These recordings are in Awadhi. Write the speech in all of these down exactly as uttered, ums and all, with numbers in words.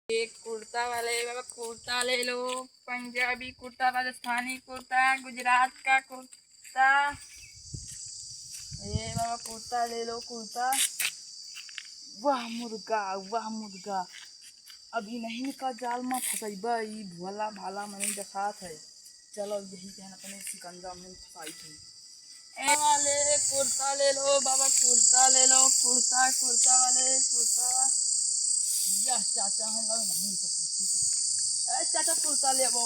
एक कुर्ता वाले बाबा, कुर्ता ले लो, पंजाबी कुर्ता, राजस्थानी कुर्ता, गुजरात का कुर्ता। ए बाबा, कुर्ता ले लो, कुर्ता। वाह मुर्गा, वाह मुर्गा, अभी नहीं का जाल में फंसैबा, ई भोला भाला मने देखात है। चलो, यही कहन अपने सिकंजा में फंसाई थी। ए वाले कुर्ता ले लो बाबा, कुर्ता ले लो, कुर्ता, कुर्ता वाले कुर्ता। यह चाचा हम लोग नहीं तो पूछी थी। ए चाचा, कुर्ता लेबो?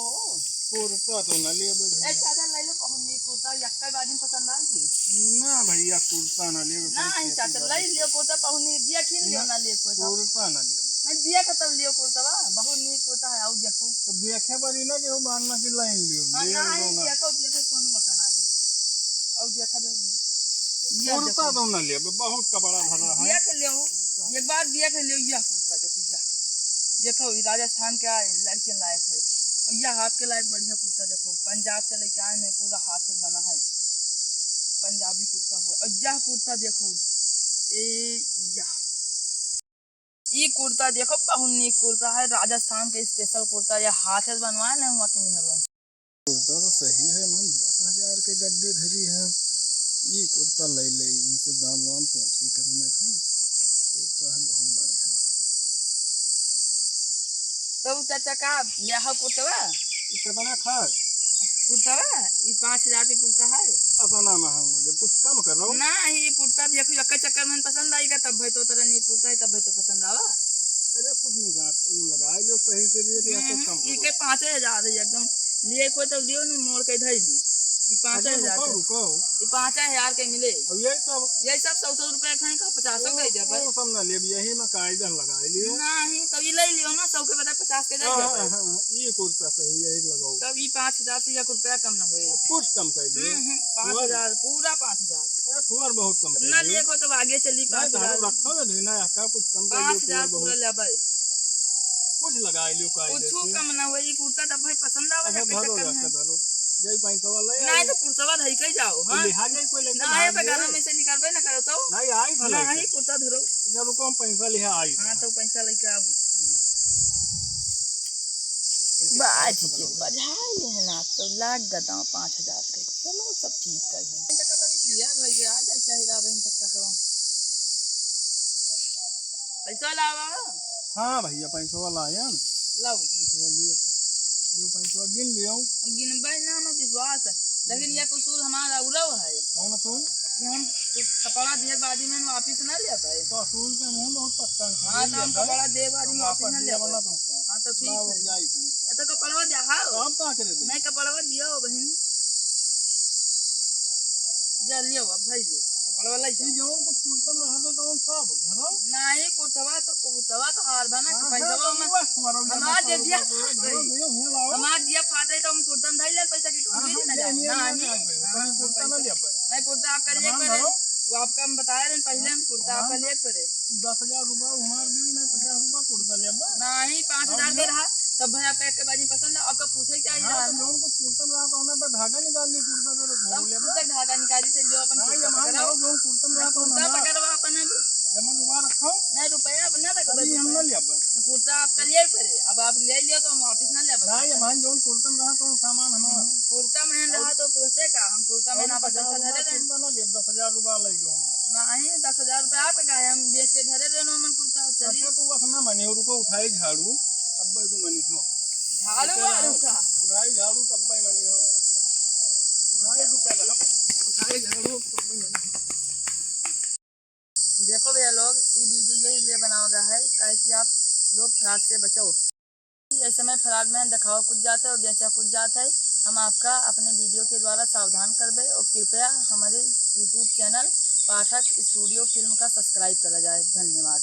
कुर्ता तो ना लेबे ए भैया। चाचा, ले लो, बहुत नीक कुर्ता, यक्का बाजी में पसंद आ गई। ना भैया, कुर्ता ना लेबे, ना, कैसे ही चाचा, कुर्ता ले लेबे? लियो कुर्ता, बहुत नीक, दिया खींच लियो, ना, ना ले कुर्ता। कुर्ता ना लेबे। नहीं, दिया का तब लियो कुर्ता बा, बहुत नीक कुर्ता है, आओ देखो। तो देखे बड़ी ना कि वो मानना कि लाइन लियो, हाँ, ले ना, लो ना। देखो, देखो, कौन मकान आ गया। आओ देखा, देखो। ये कुर्ता देखो। तो ना लेबे, बहुत कपड़ा भरा है। देख लियो, एक बार देख लियो, यह कुर्ता देखो, यह। देखो, ये राजस्थान के आए, लड़के लायक है। और यह हाथ के लायक बढ़िया कुर्ता देखो, पंजाब से लेके आए हैं, पूरा हाथ से बना है, पंजाबी कुर्ता हुआ। और यह कुर्ता देखो, ए, यह, ये कुर्ता देखो, बहुत नीक कुर्ता है, राजस्थान के special कुर्ता, यह हाथ से बनवाए ना हुआ कि मेहरवन। कुर्ता तो सही है, मन दस हजार के गड्डी धरी है। ई कुर्ता ले ले, इनसे दाम वाम पूछी करने का। कुर्ता है बहुत बढ़िया। तो चाचा का ब्याह कुर्तवा? ई कितना खा? कुर्तवा? ई पाँच हजार के कुर्ता है। अतना महंग नहीं ले, कुछ कम करो। ना, ई कुर्ता देखो, एक चक्कर में पसंद आएगा, तब भाई तो तेरा नी कुर्ता है, तब भाई तो पसंद आवा। अरे कुछ नहीं, लगा लो सही से लिए, तो ऐसे कम करो। ई के पाँचे हजार है एकदम। लिए कोई तो लियो नहीं, मोड़ के धई ली। ई पाँचे हजार रुको, के। रुको। ई पाँचे हजार के मिले। अब यही सब? यही सब सौ सौ रुपया खाई का, पचास का ही दे भाई। वो सब ना लेब, यही में कायदा लगा लियो। नहीं, तब ई ले लियो ना, सौ के बजाय पचास के दे हाँ, भाई। हाँ, हाँ, ये कुर्ता सही है, एक लगाओ। तब ई पाँच हजार से एक रुपया कम ना होए। कुछ कम कर दियो। हम्म, हम्म, पाँच हजार, पूरा पाँच हजार। ए, थोड़ा बहुत कम कर ना दियो। लिए को तो आगे चली नहीं, पाँच हजार। रखो ना, नहीं ना, का कुछ कम कर दियो, पाँच हजार थोड़ा पूरा बहुत। ले भाई। कुछ लगा लियो, कायदे कुछ से। कम ना होए, ई कुर्ता तब भाई पसंद आवे, अच्छा, धरो, रख के धरो। जाई पैसा वाला है। नहीं तो कुर्ता धई के जाओ, तो हाँ। लिहा जाई कोई लेके ना, भाग ये पे गए। गरम में से निकालबे ना करो तो। नहीं, आई था नहीं, लेके। कुर्ता धरो। चलो, रुको, हम पैसा लिहा आई। हाँ, तो पैसा लेके आओ। बाजी के बजाई है ना, तो लाग गदा पाँच हजार के। चलो, सब ठीक कर है। दिया भैया, आ जाए चाहे रात दिन तक का तो। पैसा लावा। हाँ भैया, पैसा लायन। लाओ। पैसा लियो। लियो, पैसा गिन लियो। गिनबे ना, हमें विश्वास है। लेकिन ये कसूर हमारा उड़व है। कौन कसूर? कि हम कुछ कपड़ा दिए के बाद में वापिस ना ले पाए। तो असूल के मुंह बहुत पक्का है। हाँ, तो हम कपड़ा दिए के बाद में वापिस ना ले पाए। हाँ, तो ठीक है। तो कपड़वा दे, हाँ। तो आप का करे दे? नहीं, कपड़वा दियो बहिन। जा लियो, अब भाई लियो। कपड़वा लाई जाओ। ये जौन कुछ कुर्तन रहा था, तो सब धरो। नहीं, कुर्तवा तो, कुर्तवा तो हार बना, हाँ, पैसा हाँ, में तो बस, हमार जे दिया, धरो, धरो, धरो, धरो, लाओ। हमार दिया फाटे तो हम कुर्तन धई ले, पैसा की हाँ, टोकरी हाँ, ना ये, जाए। ये, ये, नहीं, ये, हाँ, कुर्ता ना लिया। नहीं, कुर्ता आपका लिए परे। वो आपका हम बताए रहे पहले, हम कुर्ता आपका लिए परे। दस हजार रुपया हमार देवी, नहीं पचास रुपया कुर्ता लेबा। नहीं, पाँच हजार दे रहा, तब भाई आपका एक के बाजी पसंद है, आपका पूछे क्या हाँ, रहा तो ना? जौन कुछ कुर्ता में रहा, तो उन्हें पे धागा निकाल लियो, कुर्ता के तो तब धो लेबा। कुर्ता धागा निकाली थे, जो अपन हाँ, कुर्ता ये मान पकड़ो। लो, जौन कुर्ता में रहा, तो कुर्ता उन्हें पकड़ो अपन अब। जमा रुपया रखो। नहीं, रुपया अपना रख तभी दो हम रुपया। ना लेबा। कुर्ता आपका लिए परे, अब आप ले लियो तो हम वापस ना लेबा। नहीं, ये मान जौन कुर्ता में रहा, तो सामान हमारा। हम्म, कुर्ता में रहा तो कैसे का, हम कुर्ता में और ना पचास पैसा रुपया धरे रहे। कुर्ता ना लेब, दस हजार रुपया ले गयो हमारा। नहीं, दस हजार रुपया आप का है, हम बेच के धरे रहे ना, हमन कुर्ता चली। अच्छा, तो बस ना माने, रुको, उठाई झाड़ू, तब भाई तो मानी हो। झाड़ू अच्छा, मारू का? उठाई झाड़ू, तब भाई मानी हो। उठाई रुका रहा, उठाई झाड़ू, तब भाई मानी हो। देखो भैया लोग, ई वीडियो यही लिए बनावा गया है, काहे कि आप लोग fraud से बचो। ऐसे में fraud में देखावा कुछ जात है और बेचा कुछ जात है। हम आपका अपने वीडियो के द्वारा सावधान करबे और कृपया हमारे YouTube channel पाठक स्टूडियो फिल्म का subscribe करा जाए। धन्यवाद।